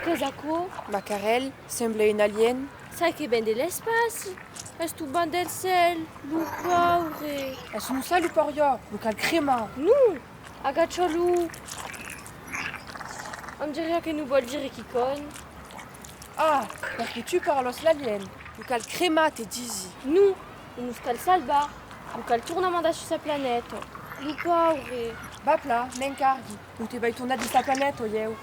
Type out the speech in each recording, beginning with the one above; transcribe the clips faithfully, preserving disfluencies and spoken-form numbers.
Qu'es aquò? Macarèl, sembla un alien. Sai que ven de l'espaci. Es tombat del cèl, lo paure. Es un salut per ieu, lo cal cremar. Non! Agacha-lo! On diriá que nos vòl dire quicòm. Ah, perque tu parlas l'alien. Lo cal cremar, te disi. Non, nos cal salvar. Lo cal tornar mandar sus sa planeta. Lo paure. Va plan, me'n cargui. O te vai tornar dins sa planeta, ieu.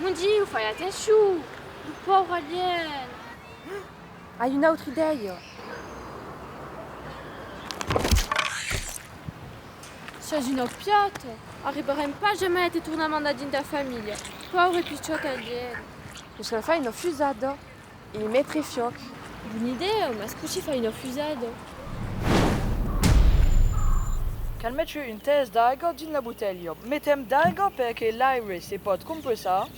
Mon Diu, fai atencion! Lo paure alien! Ai una autra idèia! Siás una piata! Arribarem pas jamai a te tornar mandar dins ta familha. Paure pichòt alien! Nos cal far una fusada e i metre fuòc. Bona idèa, mas cossí far una fusada? Cal metre un tèrç d'aiga dins la botelha. Metem d'aiga perque l'aire se pòt compressar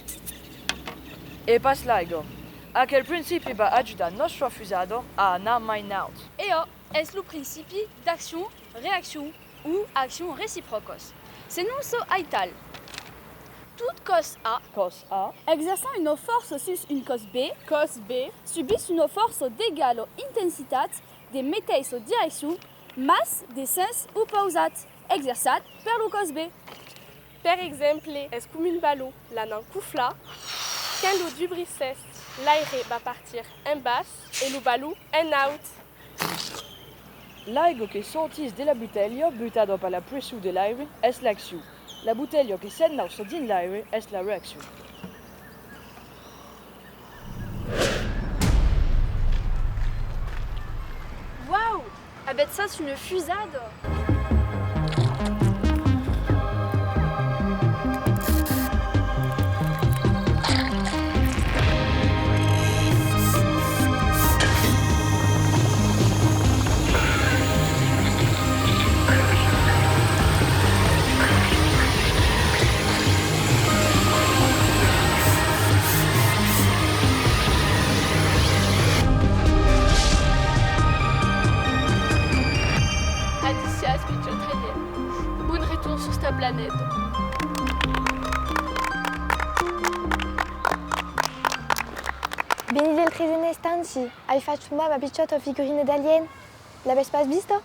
e pas l'aiga. Aquel principi va ajudar nòstra fusada a anar mai naut. E òc, es lo principi d'accion-reaccion o accions recipròcas. S'enonça aital. Tot còs A. Còs A. Exercent una fòrça sus un còs B. Còs B. Subís una fòrça d'egala intensitat de meteissa direccion, mas de sens opausat, exerçat per lo còs B. Per exemple, es coma un balon, l'anam coflar. Quand lo dubrissètz, l'aire va partir en bas e lo balon en naut. L'aiga que sortís de la botelha, butada per la pression de l'aire, es l'accion. La botelha que s'enlauça dins l'aire es la reaccion. Uau! Avètz fach una fusada! Adissiatz, pichòt alien. Bon retorn sus ta planeta. Veni del tresena estanci. Ai fach tombar ma pichòta figurina d'alien. L'avètz pas vista?